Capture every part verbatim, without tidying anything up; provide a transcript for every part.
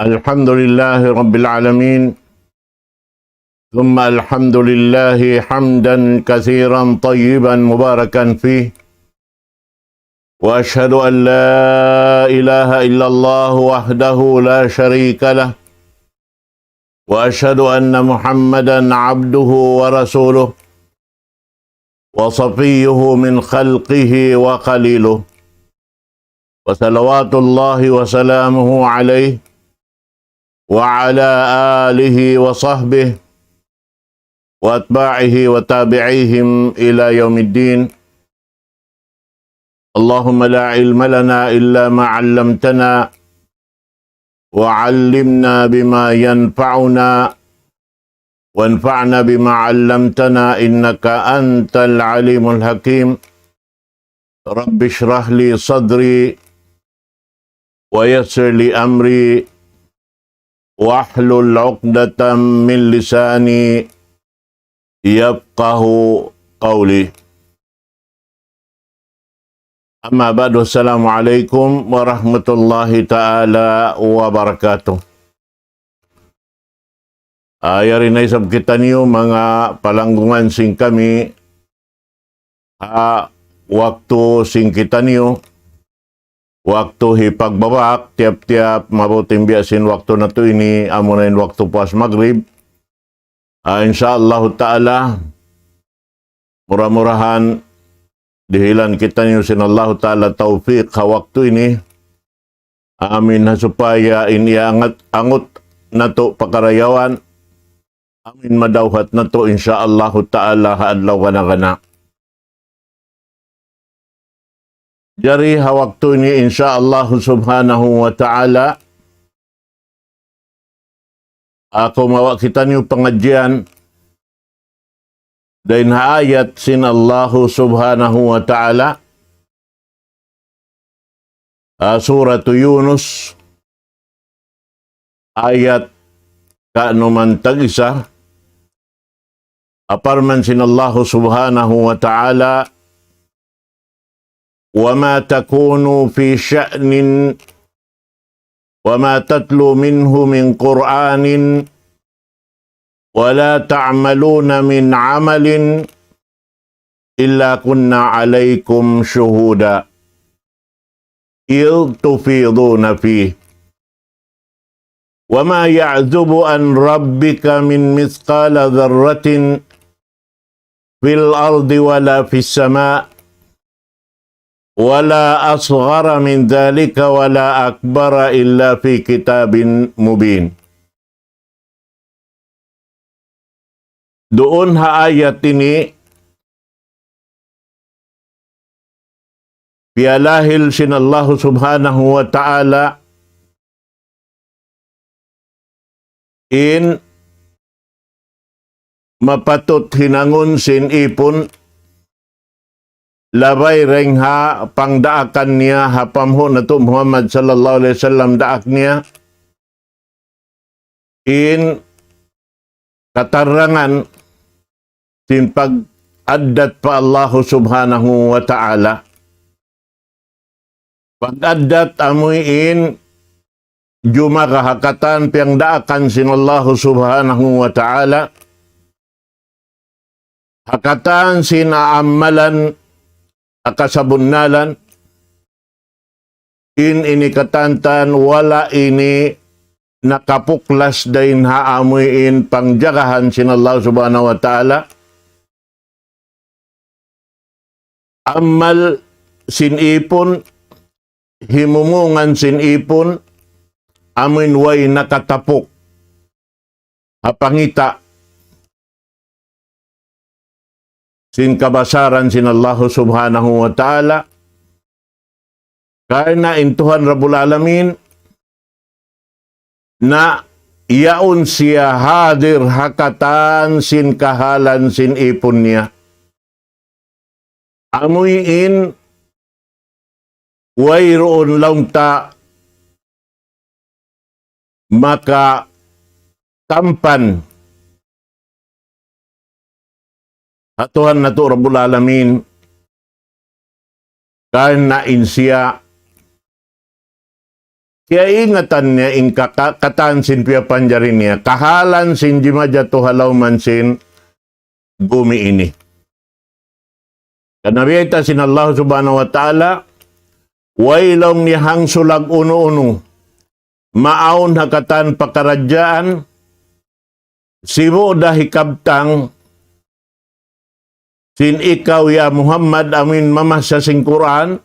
الحمد لله رب العالمين، ثم الحمد لله حمدا كثيرا طيبا مباركا فيه، وأشهد أن لا إله إلا الله وحده لا شريك له، وأشهد أن محمدا عبده ورسوله وصفيه من خلقه وخليله، وصلوات الله وسلامه عليه وعلى آله وصحبه وأتباعه وتابعيهم إلى يوم الدين. اللهم لا علم لنا إلا ما علمتنا، وعلمنا بما ينفعنا، وانفعنا بما علمتنا، إنك أنت العليم الحكيم. رب اشرح لي صدري، ويسر لي أمري، واحلل عقدة من لساني يفقه قولي. أما بعد، السلام عليكم ورحمة الله تعالى وبركاته. Ah, yari na isab kitaniyu manga palanggungan sin kami, ha waktu sin kitaniyu, waktu hipagbabak, tiyap-tiyap mabuting biya' sin waktu natu' ini, amuna in waktu puas magrib. Ah, insya Allahu ta'ala, mura-murahan dihilan kitaniyu sin Allahu ta'ala tawfik ha waktu ini. Amin, ha supaya in iyangat-angut natu' pakarayawan. Amin, madawhat natu', insya Allahu ta'ala, ha adlaw gana-gana. Jari ha waktu ini, insya Allah subhanahu wa ta'ala, aku mawa kitaniyu pangadjian dayn ha ayat sin Allahu subhanahu wa ta'ala, ah, Suratu Yunus, ayat kanuman tag-isa, parman sin Allahu subhanahu wa ta'ala, وما تكون في شأن وما تتلو منه من قرآن ولا تعملون من عمل إلا كنا عليكم شهودا إذ تفيضون فيه وما يعزب عن ربك من مثقال ذرة في الأرض ولا في السماء ولا أصغر من ذلك ولا أكبر إلا في كتاب مبين. Duun ha ayat ini, piyalahil sin Allahu subhanahu wa ta'ala in mapatut hinangun sin ipun, labay dayn ha pangdaakan niya ha panghu' natu' Muhammad sallallahu alayhi wasallam, daak niya, in katarangan sin pag-addat pa Allahu subhanahu wa ta'ala. Pag-addat amuin jumaga ha katan piyangdaakan sin Allahu subhanahu wa ta'ala, ha katan sin aamalan, ha kasabunnalan, in ini katantan wala' ini nakapuklas dayn ha amuin pangjagahan sin Allah subhanahu wa ta'ala. Amal sin ipun, himumungan sin ipun, amuin way nakatapuk ha pangita' sin kabasaran sin Allahu subhanahu wa ta'ala. Karna' in Tuhan Rabbul Alamin na yaun siya hadir ha katan sin kahalan sin ipun niya. Amuin wayruun laung ta makatampan ha Tuhan natu' Rabbul Alamin, karna' in siya Kiyaingatan niya in kaka-, katan sin piyapanjari niya, kahalan sin jimajatu ha lawman sin gumi ini. Karna' biyayta' sin Allah Subhanahu wa Ta'ala, way laung niya hangsulag unu-unu, maawn ha katan pakaradjaan, sibu' da hikabtang sin ikaw ya Muhammad amuin mamassa sin Qur'an,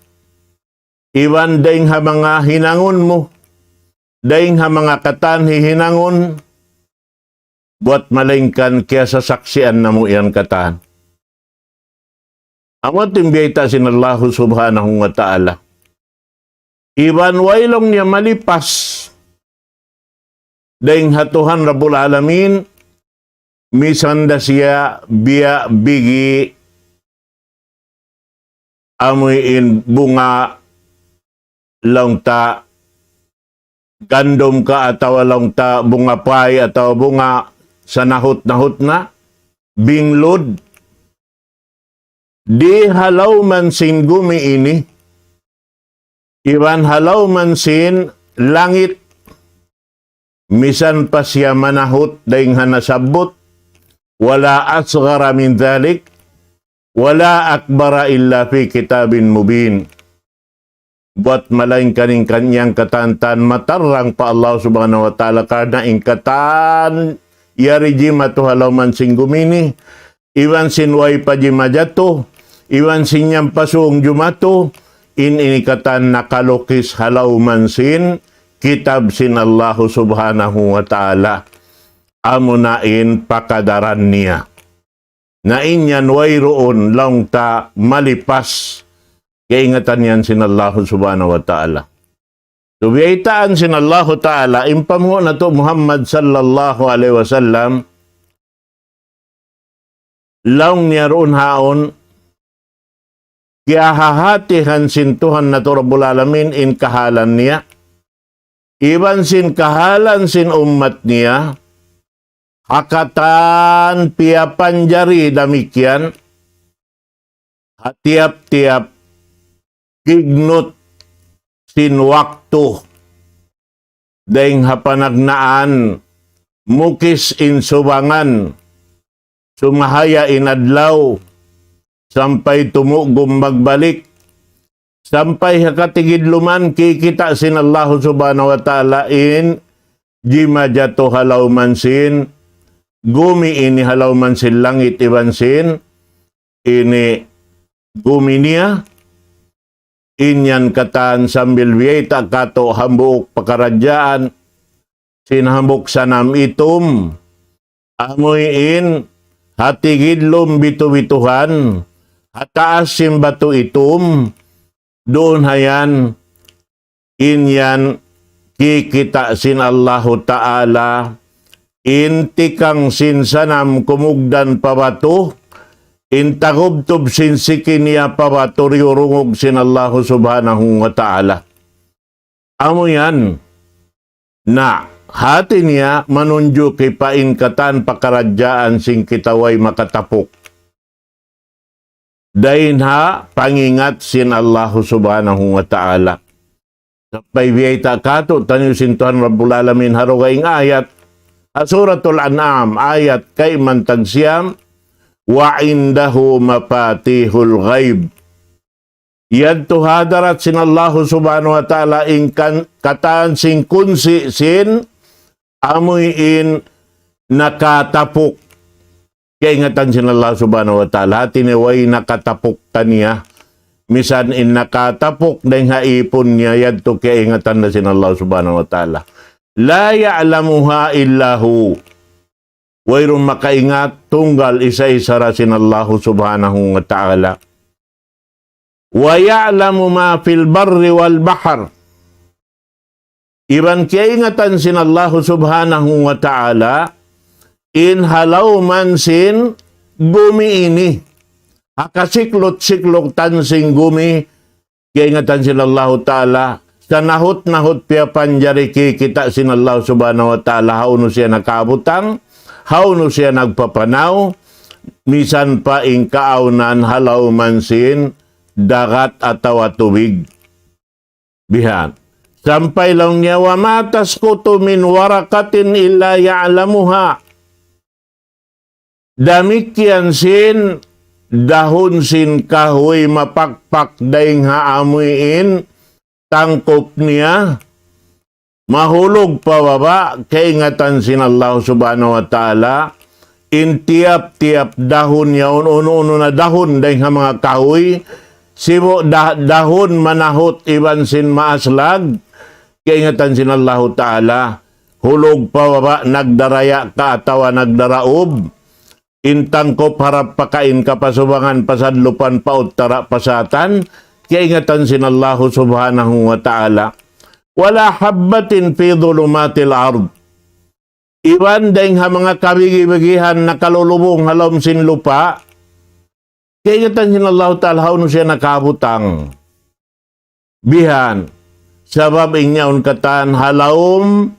iban dayn ha manga hinangun mu, dayn ha manga katan hihinangun, buwat malaingkan kiyasasaksian namu' yan katan. Amu in biyayta' sin Allahu Subhanahu wa Ta'ala. Iban way laung niya malipas dayn ha Tuhan Rabbul Alamin, misan da siya biya' bigi amuin bunga laung ta gandum ka atawa laung ta bunga pay atawa bunga sanahut-nahut na, binglud, di ha lawman sin gumi ini, iban ha lawman sin langit, misan pa siya manahut dayn ha nasabbut, ولا أصغر من ذلك ولا أكبر إلا في كتاب مبين. Buwat malaingkan in kanyang katan-katan matarrang pa Allah Subhanahu wa Ta'ala, karna' in katan yari jimatu ha lawman sin gumi ini, iban sin way pa jimajatu, iban sin yan pa sung jumatu, in ini katan nakalukis ha lawman sin kitab sin Allahu Subhanahu wa Ta'ala. Amuna in pakadaran niya. Na in yan wayruun laung ta malipas, kaingatan yan sin Allahu Subhanahu wa Ta'ala. So, biyaytaan sin Allahu Ta'ala, in panghu' natu' Muhammad sallallahu alayhi wasallam, laung niya duun haun, kiyahahatihan sin Tuhan natu' Rabbul Alamin in kahalan niya, iban sin kahalan sin ummat niya, ha katan piyapanjari damikkiyan, ha tiyap-tiyap kignut sin waktu, dayn ha panagnaan, mukis in subangan, sumahaya in adlaw, sampay tumugum magbalik, sampay ha katigidluman kikita' sin Allahu Subhanahu wa Ta'ala in jimajatu ha lawman sin gumi ini, ha lawman sin langit iban sin ini gumi niya, in yan katan sambil biyayta' katu' hambuuk pakaradjaan sin hambuuk sanam itum, amuin ha tigidlum bitu-bituhan, ha taas sin batu itum, duun ha yan, in yan kikita' sin Allahu Ta'ala, in tikang sin sanam kumugdan pa batu, in tagubtub sin siki niya pa batu, diyurungug sin Allahu Subhanahu wa Ta'ala. Amu yan. Na, hati niya manunjuki pa in katan pakaradjaan sin kita way makatapuk dayn ha pangingat sin Allahu Subhanahu wa Ta'ala. Sampay biyayta' katu'taniyu sin Tuhan Rabbul Alamin ha dugaing ayat, ha Suratul An'am, ayat kayman tagsiyam, وعنده مفاتيح الغيب. Yadtu ha hadarat sin Allahu Subhanahu wa Ta'ala in kan-, katan sin kunsi sin amuin nakatapuk. Kaingatan sin Allah Subhanahu wa Ta'ala, hati niya way nakatapuk taniya. Misan in nakatapuk dayn ha ipun niya, yadtu kaingatan na sin Allah Subhanahu wa Ta'ala. لا يعلمها إلا هو. Wayruun makaingat, tunggal isa-isa ra sin Allahu Subhanahu wa Ta'ala. ويعلم ما في البر والبحر. Iban kiyaingatan sin Allahu Subhanahu wa Ta'ala, in ha lawman sin gumi ini. Ha kasikluk-siklukan sin gumi, kiyaingatan sin Allahu Ta'ala, sanahut-nahut piyapanjari kikita' sin Allah Subhanahu wa Ta'ala, hawnu siya nakabutang, hawnu siya nagpapanaw, misan pa in kaawnan ha lawman sin dagat atawa tubig. Bihan. Sampay laung niya, وما تسقط من ورقة إلا يعلمها. Damikkiyan sin dahun sin kahuy mapakpak dayn ha amuin tangkup niya, mahulug pa baba', kaingatan sin Allah Subhanahu wa Ta'ala, in tiyap-tiyap dahun yaun, unu-unu na dahun dayn ha manga kahuy, sibu' da-, dahun manahut iban sin maaslag, kaingatan sin Allahu Ta'ala, hulug pa baba', nagdaraya ka atawa nagdaraub, in tangkup harap pakain, kapasubangan, pasadlupan, pauttara, pasatan, kaingatan sin Allahu Subhanahu wa Ta'ala. ولا حبة في ظلمات الأرض. Iban dayn ha manga kabigi-bigihan nakalulubung ha lawm sin lupa', kaingatan sin Allahu Ta'ala hawnu siya nakabutang. Bihan, sabab in yaun katan ha lawm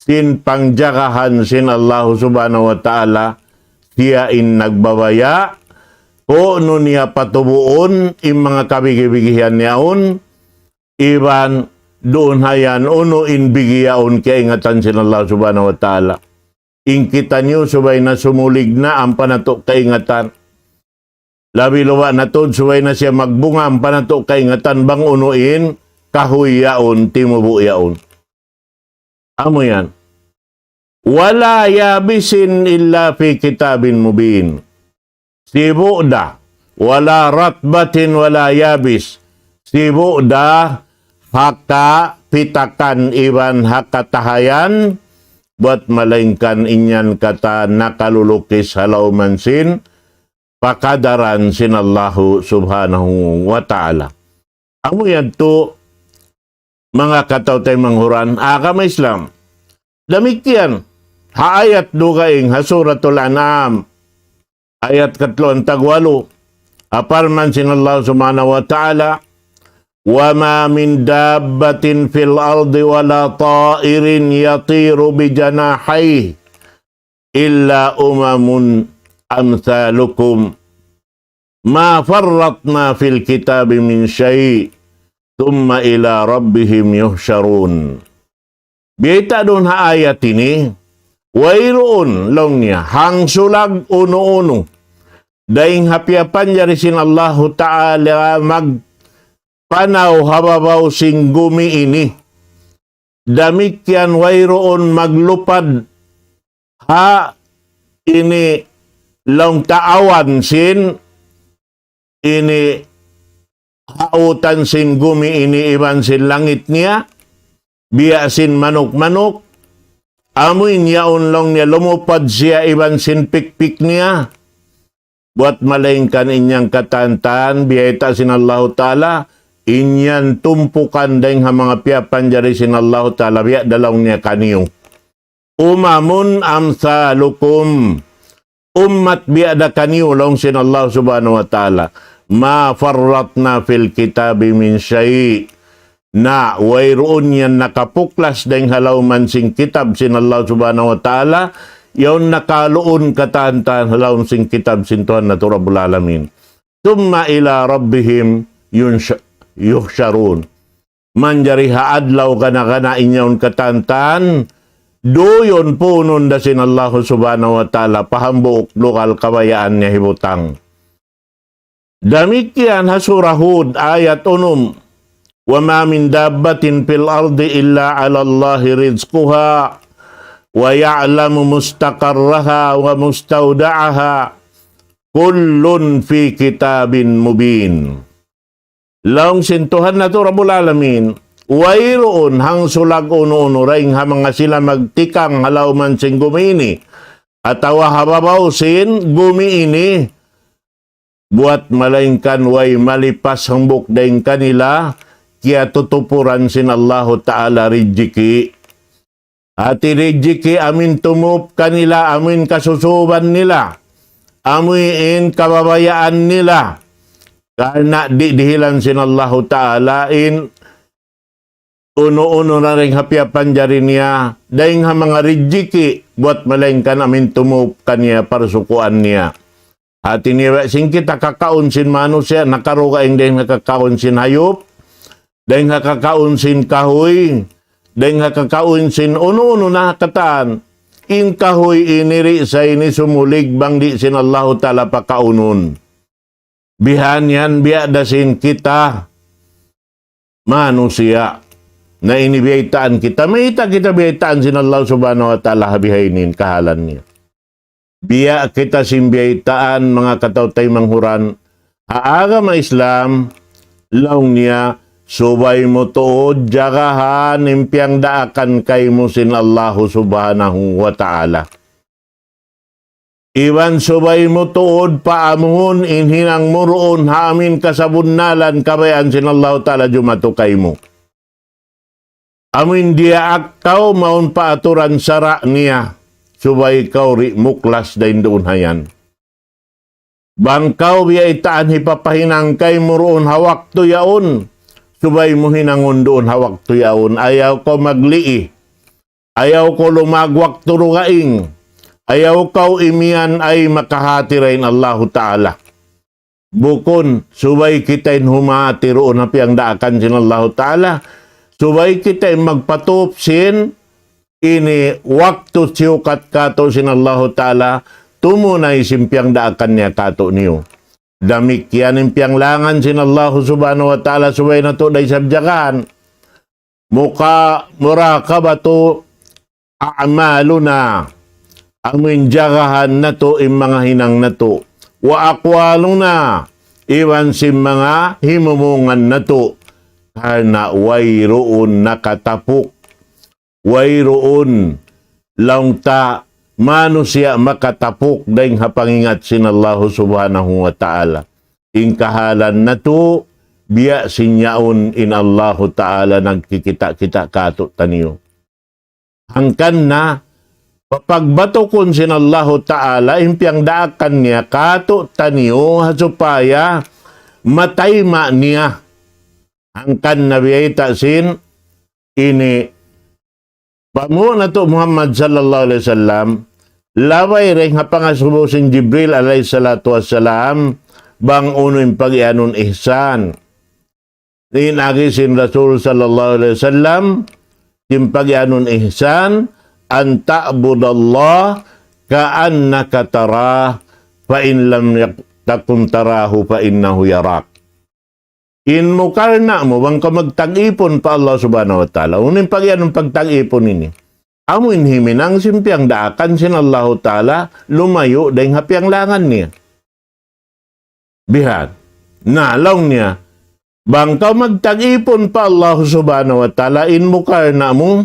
sin pangjagahan sin Allahu Subhanahu wa Ta'ala, siya in nagbabaya', kunu' niya patubuun in manga kabigi-bigihan yaun, iban duun hayan unu in bigi yaun kaingatan sin Allah Subhanahu wa Ta'ala. In kitaniyu subay na sumulig na ampa natu' kaingatan. Labi luba' na tuud subay na siya magbunga ampa natu' kaingatan bang unu in kahuy yaun, timubu' yaun. Amu yan. ولا يابس إلا في كتاب مبين. Sibu' da. ولا رطب ولا يابس. Sibu' da ha kapitakan iban ha katahayan, buat malaingkan in yan katan nakalulukis ha lawm sin pakadaran sin Allahu Subhanahu wa Ta'ala. Amu yadtu manga kataw-taymanghuran agama Islam. Damikkiyan, ha ayat dugaing ha Suratul An'am, ayat katluan tagwalu, parman sin Allah Subhanahu wa Ta'ala, وما من دابة في الأرض ولا طائر يطير بجناحيه إلا أمم أمثالكم ما فرطنا في الكتاب من شيء ثم إلى ربهم يحشرون. Biyayta' duun ha ayat ini, wayruun laung niya hangsulag unu-unu dayn ha piyapanjari sin Allahu Ta'ala magpanaw ha babaw sin gumi ini. Damikkiyan wayruun maglupad ha ini laung ta awan sin ini hautan sin gumi ini iban sin langit niya, biya' sin manuk-manuk, amuin yaun laung niya lumupad siya iban sin pikpik niya, buat malaingkan in yan katan-katan, biyayta' sin Allahu Ta'ala, in yan tumpukan dayn ha manga piyapanjari sin Allahu Ta'ala, biya' da laung niya kaniyu. أمم أمثالكم. Ummat biya' da kaniyu laung sin Allah Subhanahu wa Ta'ala. ما فرطنا في الكتاب من شيء. Na, wayruun yan nakapuklas dayn ha lawm sin kitab sin Allah Subhanahu wa Ta'ala, yaun nakaluun katan-katan ha lawm sin kitab sin Tuhan natu' Rabbul Alamin. ثم إلى ربهم ينش-، يحشرون. Manjari ha adlaw gana-gana in yaun katan-katan, duyun punun da sin Allahu Subhanahu wa Ta'ala, pa hambuuk lugal kabayaan niya hibutang. Damikkiyan ha Surah Hud, ayat unum, وما من دابة في الأرض إلا على الله رزقها ويعلم مستقرها ومستودعها كل في كتاب مبين. Laung sin Tuhan natu' Rabbul Alamin, wayruun hangsulag unu-unu dayn ha manga sila magtikang ha lawm sin gumi ini, atawa ha babaw sin gumi ini, buat malaingkan way malipas hambuuk dayn kanila, kiyatutupuran sin Allahu Ta'ala rijiki'. Hati rijiki' amuin tumup kanila, amuin kasusuban nila, amuin kababayaan nila. Karna' di' dihilan sin Allahu Ta'ala in unu-unu na dayn ha piyapanjari niya, dayn ha manga rijiki', buat malaingkan amuin tumup kaniya, parsukuan niya. Hati niya sin kita kakaun sin manusiya', nakarugaing dayn ha kakaun sin hayup, Dayng ha kakaun sin kahuy, dayng ha kakaun sin unu-unu na katan. In kahuy ini di' sa ini sumulig bang di' sin Allahu Ta'ala pakaunun. Bihan yan, biya' da sin kita manusiya'. Na ini biyaytaan kita, mayta' kita biyaytaan sin Allah Subhanahu wa Ta'ala ha bihaini in kahalan niya. Biya' kita sin biyaytaan, manga kataw-taymanghuran, ha agama Islam, laung niya, subay mu tuud jagahan in piyangdaakan kaymu sin Allahu Subhanahu wa Ta'ala. Iban subay mu tuud paamuhun in hinang mu duun ha amin kasabunnalan kabayaan sin Allahu Ta'ala jumatu kaymu. Amin diyaak kaw mawn pa aturan sara' niya, subay kaw di' muklas dayn duun ha yan. Bang kaw biyaytaan hipapahinang kaymu duun ha waktu yaun, subay mu hinangun duun ha waktu yaun, ayaw kaw maglii, ayaw kaw lumagwak dugaing, ayaw kaw imiyan ay makahati dayn Allahu Ta'ala. Bukun, subay kita in humati duun ha piyangdaakan sin Allahu Ta'ala. Subay kita in magpatup sin ini waktu siyukat katu' sin Allahu Ta'ala, tumunay sin piyangdaakan niya katu' niyu. Damikkiyan in piyanglangan sin Allahu Subhanahu wa Ta'ala, subay natu' da isab jagahan. Muka-, murakabatu a'maluna, amuin jagahan natu' in manga hinang natu', wa aqwaluna, iban sin manga himumungan natu', karna' wayruun nakatapuk, wayruun laung ta manusiya' makatapuk dayn ha pangingat sin Allahu Subhanahu wa Ta'ala. In kahalan natu', biya' sin yaun in Allahu Ta'ala nagkikita'-kita' katu' taniyu. Hangkan na, papagbatukun sin Allahu Ta'ala, in piyangdaakan niya katu' taniyu, ha supaya matayma' niya. Hangkan na biyayta' sin ini pamu' natu' Muhammad sallallahu alayhi wasallam, labay dayn ha pangasubu sin Jibril alayhi salatu wassalam, bang unu in pagiyanun ihsan. In agi sin Rasul sallallahu alayhi wasallam, in pagiyanun ihsan, أن تعبد الله كأنك تراه، فإن لم تكن تراه فإنه يراك. In mu karna' mu, bang kaw magtag-ipun pa Allah Subhanahu wa Ta'ala. Unu in pagiyanun pagtag-ipun ini? Amu in himinang sin piyangdaakan sin Allahu Ta'ala, lumayu' dayn ha piyanglangan niya. Bihan. Na, laung niya, bang kaw magtag-ipun pa Allah Subhanahu wa Ta'ala, in mu karna' mu,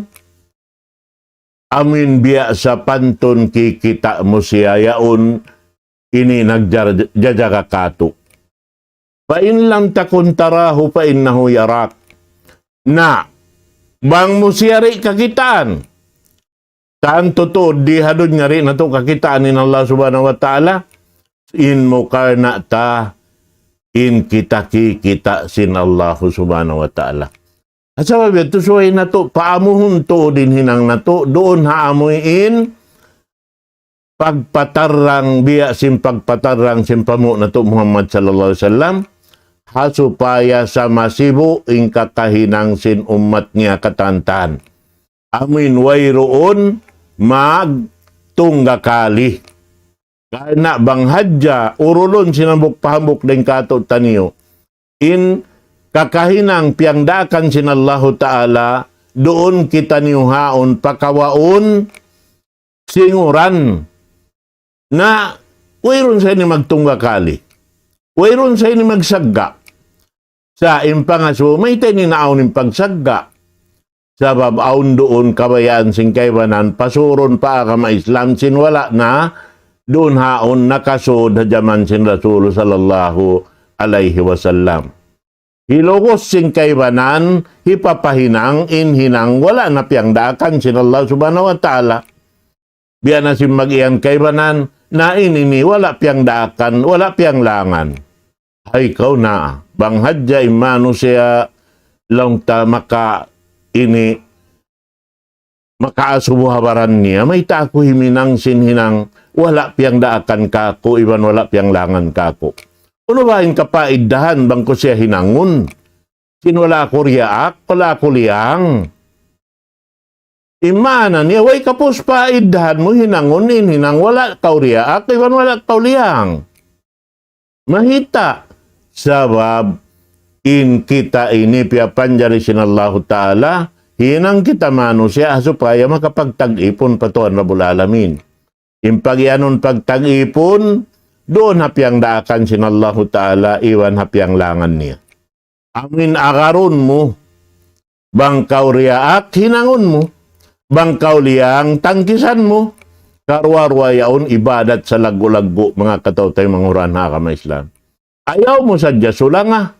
amuin biya' sapantun kikita' mu siya yaun ini nagjar-, jajaga katu'. فإن لم تكن تراه فإنه يراك. Na, bang mu siya di' kakitaan, tantu tuud di ha dunya di' natu' kakitaan in Allah Subhanahu wa Ta'ala, in mu karna' ta, in kita kikita' sin Allah Subhanahu wa Ta'ala. Sabab yadtu subay natu' paamuhun tuud in hinang natu', duun ha amuin pagpatarrang, biya' sin pagpatarrang sin pamu' natu' Muhammad sallallahu alayhi wasallam, ha supaya sa masibu' in kakahinang sin ummat niya katantan. Amuin wayruun magtunggakali. Karna' bang hadja urulun sin hambuuk pa hambuuk dayn katu' taniyu in kakahinang piyangdaakan sin Allahu Ta'ala, duun kitaniyu haun pakawaun, singuran. Na, wayruun sa ini magtunggakali. Wayruun sa ini magsagga'. Sa' in pangasubu, mayta' ini naawn in pagsagga'. Sabab awn duun kabayaan sin kaibanan, pasurun pa agama Islam sin wala' na, duun haun nakasud ha jaman sin Rasul sallallahu alayhi wasallam. Hilugus sin kaibanan, hipapahinang, in hinang, wala' na piyangdaakan sin Allah Subhanahu wa Ta'ala. Biya' na sin mag-iyan kaibanan, na in ini wala' piyangdaakan, wala' piyanglangan. Hay kaw na, bang hadja in manusiya' laung ta maka ini makaasubu ha baran niya, mayta' aku himinang sin hinang, wala' piyangdaakan kāku', iban wala' piyanglangan kāku'. Unu ba in kapaiddahan bang ku siya hinangun? Sin wala' aku riyaak, wala' aku liyang. In maana niya, way kapus pa iddahan mu hinangun in hinang wala' kaw riyaak, iban wala' kaw liyang. Mayta'? Sabab in kita ini piyapanjari sin Allahu Ta'ala, hinang kita manusiya' supaya makapagtag-ipun pa Tuhan Rabbul Alamin. In pagiyanun pagtag-ipun, duun ha piyangdaakan sin Allahu Ta'ala, iban ha piyanglangan niya. Amuin agarun mu, bang kaw riyaak hinangun mu, bang kaw liyang tangkisan mu, karuwa-ruwa yaun ibadat salaggu'-laggu', manga kataw-taymanghuran ha agama Islam. Ayaw mu sadja sulanga.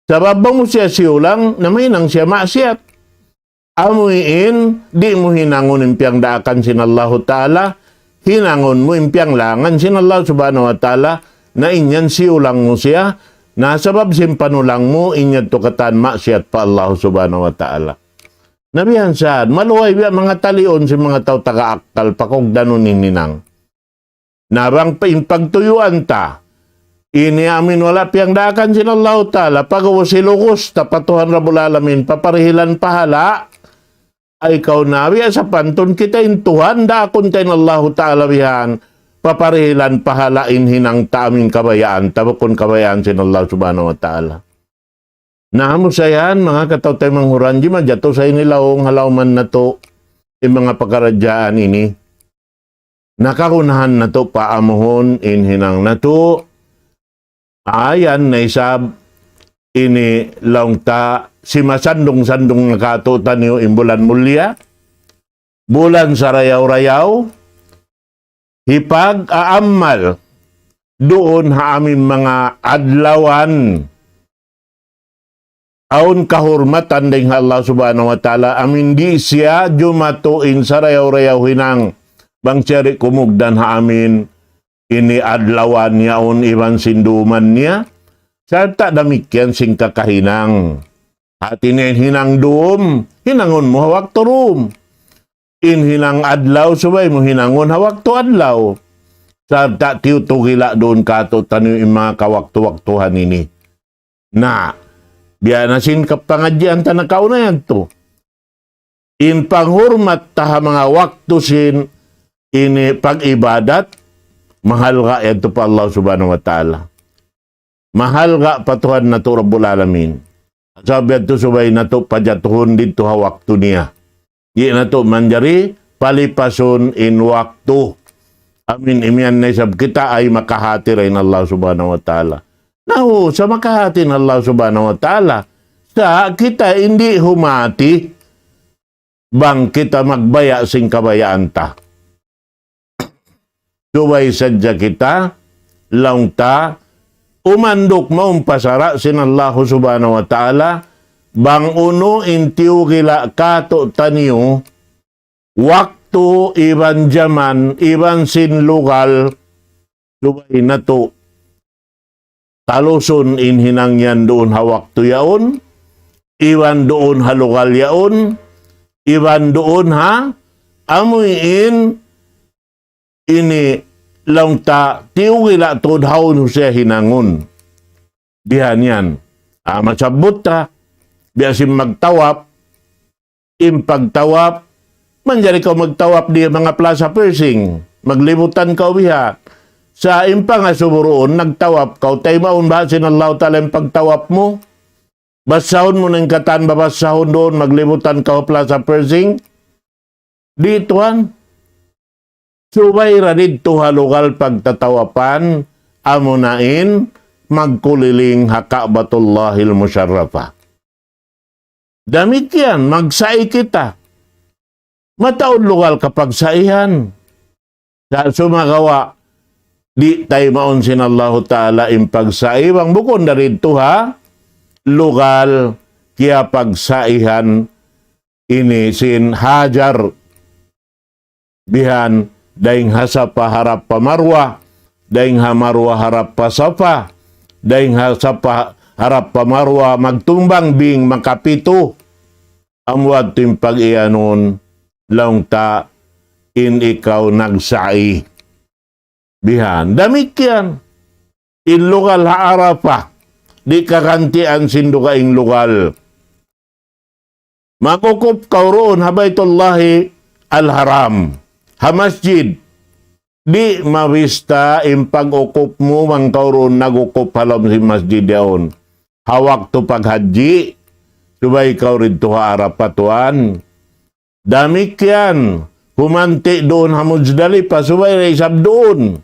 Sabab bang mu siya siyulang, na mahinang siya maksiyat. Amuin, di' mu hinangun in piyangdaakan sin Allahu Ta'ala, hinangun mu in piyanglangan sin Allah Subhanahu wa Ta'ala, na in yan siyulang mu siya, na sabab sin panulang mu, in yadtu katan maksiyat pa Allah Subhanahu wa Ta'ala. Na biya' yan sad, maluhay biya' manga taliun sin manga tau taga akkal, pakugdanun in hinang. Na bang pa in pagtuyuan ta, ini amuin wala' piyangdaakan sin Allahu Ta'ala, pag'ubus hilugus ta pa Tuhan Rabbul Alamin, paparihilan pahala', ay kaw nabi, sapantun kita in Tuhan, daakun ta in Allahu Ta'ala bihan, paparihilan pahala' in hinang ta amuin kabayaan ta, bukun kabayaan sin Allah Subhanahu wa Ta'ala. Na amu sa yan, manga kataw-taymanghuran, di' majatu sa ini laung ha lawm natu', in manga pakaradjaan ini. Na kagunahan natu' paamuhun in hinang natu', ayan na isab ini laung ta simasandung-sandung na katu'taniyu in bulan mulia, bulan sarayaw-rayaw, hipag-aammal duun ha amuin manga adlawan awn kahurmatan dayn ha Allah Subhanahu wa Ta'ala, amuin di' siya jumatu in sarayaw-rayaw hinang, bang siya di' kumugdan ha amuin ini adlawan yaun iban sin duman niya, sarta' damikkiyan sin kakahinang. Hati niya in hinang dum, hinangun mu ha waktu dum. In hinang adlaw, subay mu hinangun ha waktu adlaw. Sarta' tiyutugila' duun katu'taniyu in manga kawaktu-waktuhan ini. Na, biya' na sin kapangadjian ta nakauna yadtu. In panghurmat ta ha manga waktu sin ini pag-ibadat, mahalga' yadtu pa Allah Subhanahu wa Ta'ala. Mahalga' pa Tuhan natu' Rabbul Alamin. Sabab yadtu subay natu' pajatuhun didtu ha waktu niya. Di' natu' manjari palipasun in waktu. Amuin imiyan na isab kita ay makahati ra in Allah Subhanahu wa Ta'ala. Nahu, sa' makahati in Allah Subhanahu wa Ta'ala. Sa' kita in di' humati, bang kita magbaya' sin kabayaan ta. Subay sadja kita, laung ta, umanduk mawn pa sara' sin Allahu Subhanahu wa Ta'ala, bang unu in tiyugila' katu'taniyu, waktu iban jaman, iban sin lugal, subay natu' talusun in hinang yan duun ha waktu yaun, iban duun ha lugal yaun, iban duun ha amuin ini laung ta tiyugila' tuud hawnu siya hinangun. Bihan yan. Ah, masabbut ta, biya' sin magtawap, in pagtawap, manjari kaw magtawap di manga Plaza Pershing, maglibutan kaw biha. Sa' in pangasubu duun, nagtawap kaw, taymaun baha' sin Allahu Ta'ala in pagtawap mu? Basahun mu na in katan babasahun duun, maglibutan kaw Plaza Pershing? Di' tuwan. Subay ra didtu ha lugal pagtatawapan, amuna in magkuliling ha Ka'batullahil Musharrafah. Damikkiyan, magsa'i kita. Mataud lugal kapagsa'ihan. Sa' sumagawa', di' taymaun sin Allahu Ta'ala in pagsa'i, bang bukun da didtu ha lugal kiyapagsa'ihan ini sin Hajar. Bihan, dayn ha Safa harap pa Marwa, dayn ha Marwa harap pa Safa, dayn ha Safa harap pa Marwa, magtumbang bing makapitu. Amu yadtu in pag-iyanun, laung ta in ikaw nagsa'i. Bihan. Damikkiyan. In lugal ha Arafah. di' kagantian sin dugaing lugal. Mag-ukup kaw duun ha Baitullahi al-Haram, ha masjid. Di' mabista in pag-ukup mu bang kaw duun nag-ukup ha lawm sin masjid yaun. Ha waktu paghajji, subay kaw didtu ha Arafah tuwan. Damikkiyan, humanti' duun ha Muzdalifah, subay da isab duun.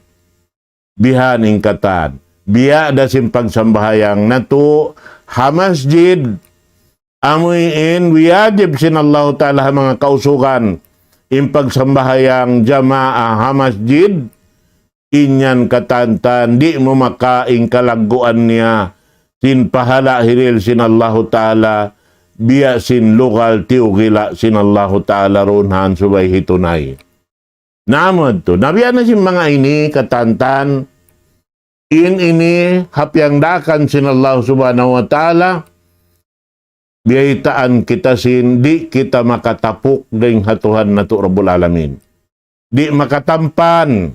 Bihan in katan. Biya' da sin pagsambahayang natu' ha masjid. Amu in wiyajib sin Allahu Ta'ala ha manga kausugan. In pagsambahayang jamaa ha masjid. In yan katantan, di' mu makain kalagguan niya. Sin pahala hiril sin Allahu Ta'ala. Biya' sin lugal tiyugila' sin Allahu Ta'ala runhan subay hitunay. Namud tu. Na biya' na sin manga ini katantan, in ini ha piyangdaakan sin Allah Subhanahu wa Ta'ala, biyaytaan kita sin di' kita makatapuk dayn ha Tuhan natu' Rabbul Alamin. Di' makatampan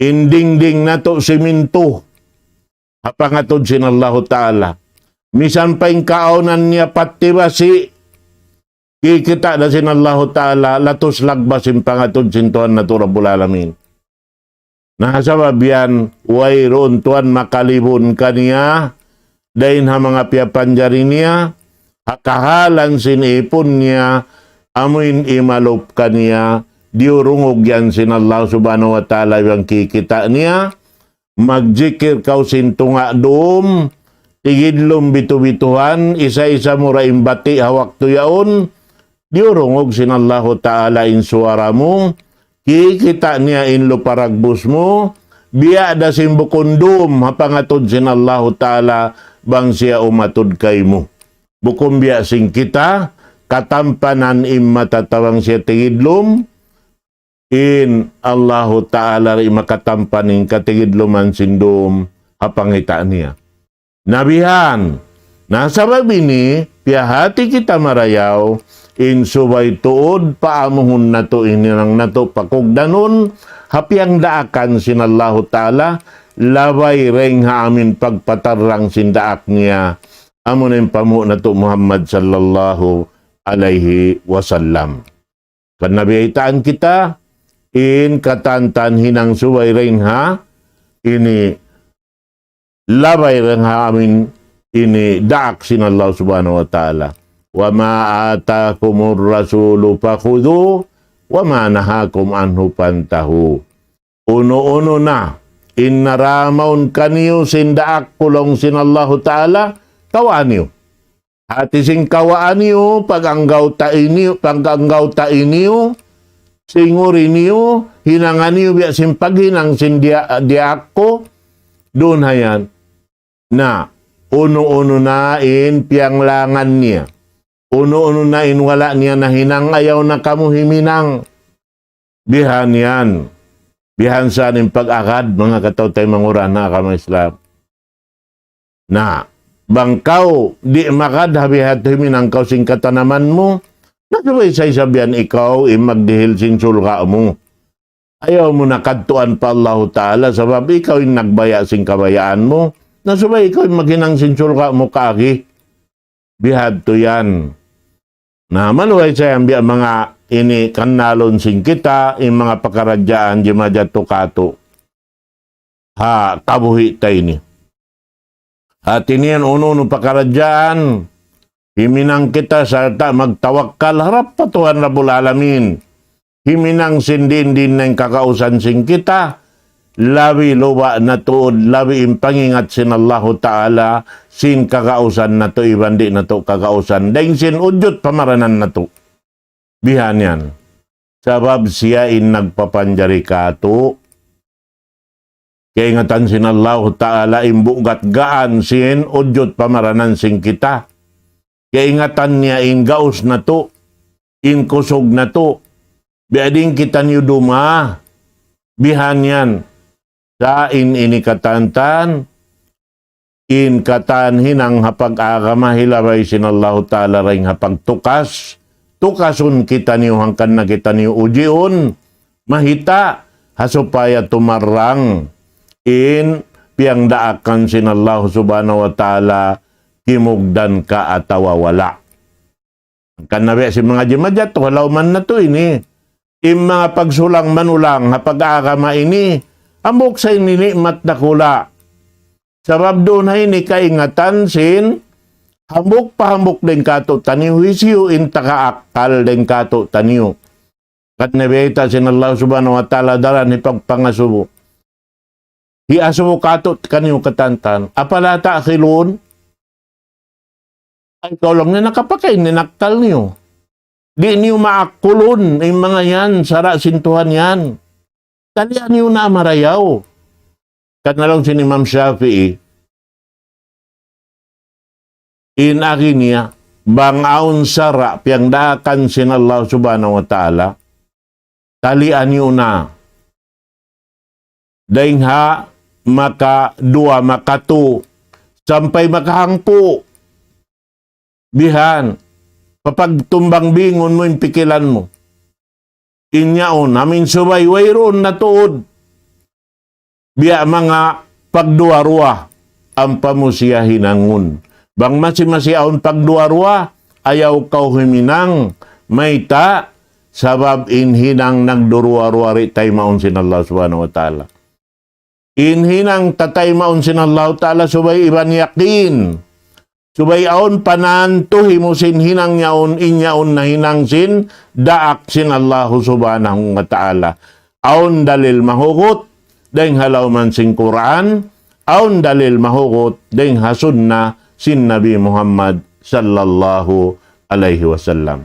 in dingding natu' simintu ha pangatud sin Allahu Ta'ala. Misan pa in kaawnan niya pati basi', kikita' da sin Allahu Ta'ala, latus lagbas in pangatud sin Tuhan natu' Rabbul Alamin. Na sabab yan, wayruun tuwan makalibun kaniya, dayn ha manga piyapanjari niya, ha kahalan sin ipun niya, amuin imalup kaniya, diyurungug yan sin Allah Subhanahu wa Ta'ala iban kikita' niya, magjikir kaw sin tunga' dum, tigidlum bitu-bituhan, isa-isa mu ra in bati' ha waktu yaun, diyurungug sin Allahu Ta'ala in suwara mu, kikita' niya in lupa ragbus mu, biya' da sin bukun dum ha pangatud sin Allahu Ta'ala bang siya umatud kaymu. Bukun biya' sin kita, katampanan in mata ta bang siya tigidlum, in Allahu Ta'ala di' makatampan in katigidluman sin dum ha pangita' niya. Na bihan. Na sabab ini, piyahati kita marayaw, in subay tuud paamuhun natu' in hinang natu' pakugdanun, ha piyangdaakan sin Allahu Ta'ala, labay dayn ha amin pagpatarrang sin daak niya, amuna in panghu' natu' Muhammad sallallahu alayhi wasallam. Kan nabiaytaan kita, in katantan hinang subay dayn ha, ini labay dayn ha amin ini daak sin Allah Subhanahu wa Ta'ala. وما آتاكم الرسول فخذوه وما نهاكم عنه فانتهوا. Unu-unu na, in naramaun kaniyu sin daak ku laung sin Allahu Ta'ala, kawaa niyu. Hati sin kawaa niyu, pag-anggawta' niyu, pag-anggawta' niyu, singuri niyu, hinanga niyu, biya' sin paghinang sin diya-, diyaak ku, duun ha yan. Na, unu-unu na in piyanglangan niya. Unu-unu na in wala' niya nahinang, ayaw na kamu himinang. Bihan yan. Bihan sa in pag-agad, manga kataw-taymanghuran ha agama Islam. Na, bang kaw, di' magad ha biha' tuud himinang kaw sin katanaman mu, na subay sa isab yan ikaw, in magdihil sin surga' mu. Ayaw mu na kadtuan pa Allahu Ta'ala, sabab ikaw in nagbaya' sin kabayaan mu, na subay ikaw in maghinang sin surga' mu kaagi. Bihadtu yan. Na, maluhay sa yan biya' manga ini kannalun sin kita, in manga pakaradjaan jimajatu katu'. Ha, kabuhi' ta ini. Hati niyan unu-unu pakaradjaan, himinang kita sarta' magtawakkal harap pa Tuhan Rabbul Alamin. Himinang sin diin-diin na in kagausan sin kita, labi luba' na tuud, labi in pangingat sin Allahu Ta'ala, sin kagausan natu' iban di' natu' kagausan, dayn sin ujud pamaranan natu'. Bihan yan. Sabab siya in nagpapanjari katu', kaingatan sin Allahu Ta'ala in bugat gaan sin ujud pamaranan sin kita. Kaingatan niya in gaus natu', in kusug natu'. Biya' diin kitaniyu duma, bihan yan. Sa' in ini katantan, in katan hinang ha pag-agama hilabay sin Allahu Ta'ala dayn ha pagtukas, tukasun kitaniyu hangkan na kitaniyu ujiun, mahita' ha supaya tumarrang in piyangdaakan sin Allah Subhanahu wa Ta'ala, kimugdan ka atawa wala'. Hangkan na biya' sin manga jimajat, walaw man natu' ini. In manga pagsulang manulang, ha pag-agama ini, hambuuk sa ini ni'mat dakula'. Sabab duun ha ini kaingatan sin, hambuuk pa hambuuk dayn kātu'niyu, hisiyu in taga akkal dayn kātu'niyu. Hangkan na biyayta' sin Allah Subhanahu wa Ta'ala daran hipagpangasubu. Hiyasubu kātu'niyu katan-katan. أفلا تعقلون؟ Ay, kaw laung niya nakapakay in akkal niyu. Di' niyu maakulun in manga yan, sara' sin Tuhan yan. Talian niyu na marayaw. Hangkan laung sin Imam Shafi'i, in agi niya, bang awn sara' piyangdaakan sin Allah Subhanahu wa Ta'ala, talian niyu na. Dayn ha makaduwa, makatu, sampay makahangpu'. Bihan, papagtumbang bingun mu in pikilan mu. In yaun, amin subay wayruun na tuud. Biya' manga pagduwa-ruwa, ampa mu siya hinangun. Bang masi-masi awn pagduwa-ruwa, ayaw kaw huminang, mayta', sabab in hinang nagduruwa-ruwa di' taymaun sin Allah Subhanahu wa Ta'ala. In hinang tataymaun sin Allah Ta'ala subay iban yakin. Subay awn panantu himu sin hinang yaun, in yaun na hinang sin daak sin Allah Subhanahu wa Ta'ala. Awn dalil mahugut dayn ha lawm sin Qur'an, awn dalil mahugut dayn ha sunna sin Nabi Muhammad sallallahu alayhi wasallam.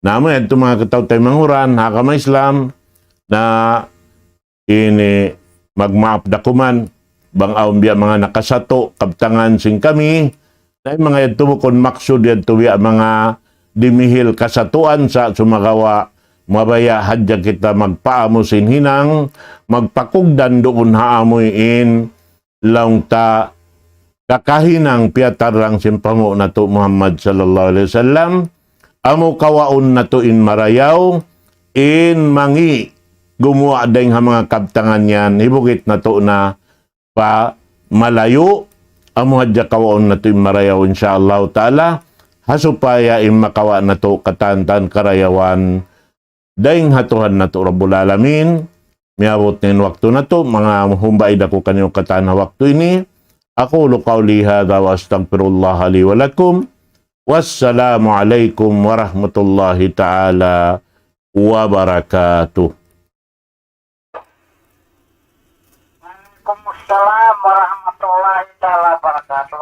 Na amu yadtu manga kataw-taymanghuran ha agama Islam, na ini magmaap da kuman, bang awn biya' manga nakasatu', kabtangan sin kami, na in manga yadtu bukun maksud yadtu biya' manga dimihil kasatuan sa sumagawa', mabaya' hadja kita magpaamu sin hinang, magpakugdan duun ha amuin, laung ta kakahinang piyatarrang sin panghu' natu' Muhammad sallallahu alayhi wasallam, amu kawaun natu' in marayaw, in mangi' gumuwa' dayng ha manga kabtangan yan, hibugit natu' na pa malayu', amu hadja kawaun natu' in marayaw, insya Allah ta'ala, ha supaya in makawa' natu' katan-katan karayawan, dayng ha Tuhan natu' Rabbul Alamin. Miyabut na in waktu natu', manga humbaid aku kaniyu katan ha waktu ini. أقول قولي هذا وأستغفر الله لي ولكم. والسلام عليكم ورحمة الله تعالى وبركاته. وعليكم السلام ورحمة الله تعالى وبركاته.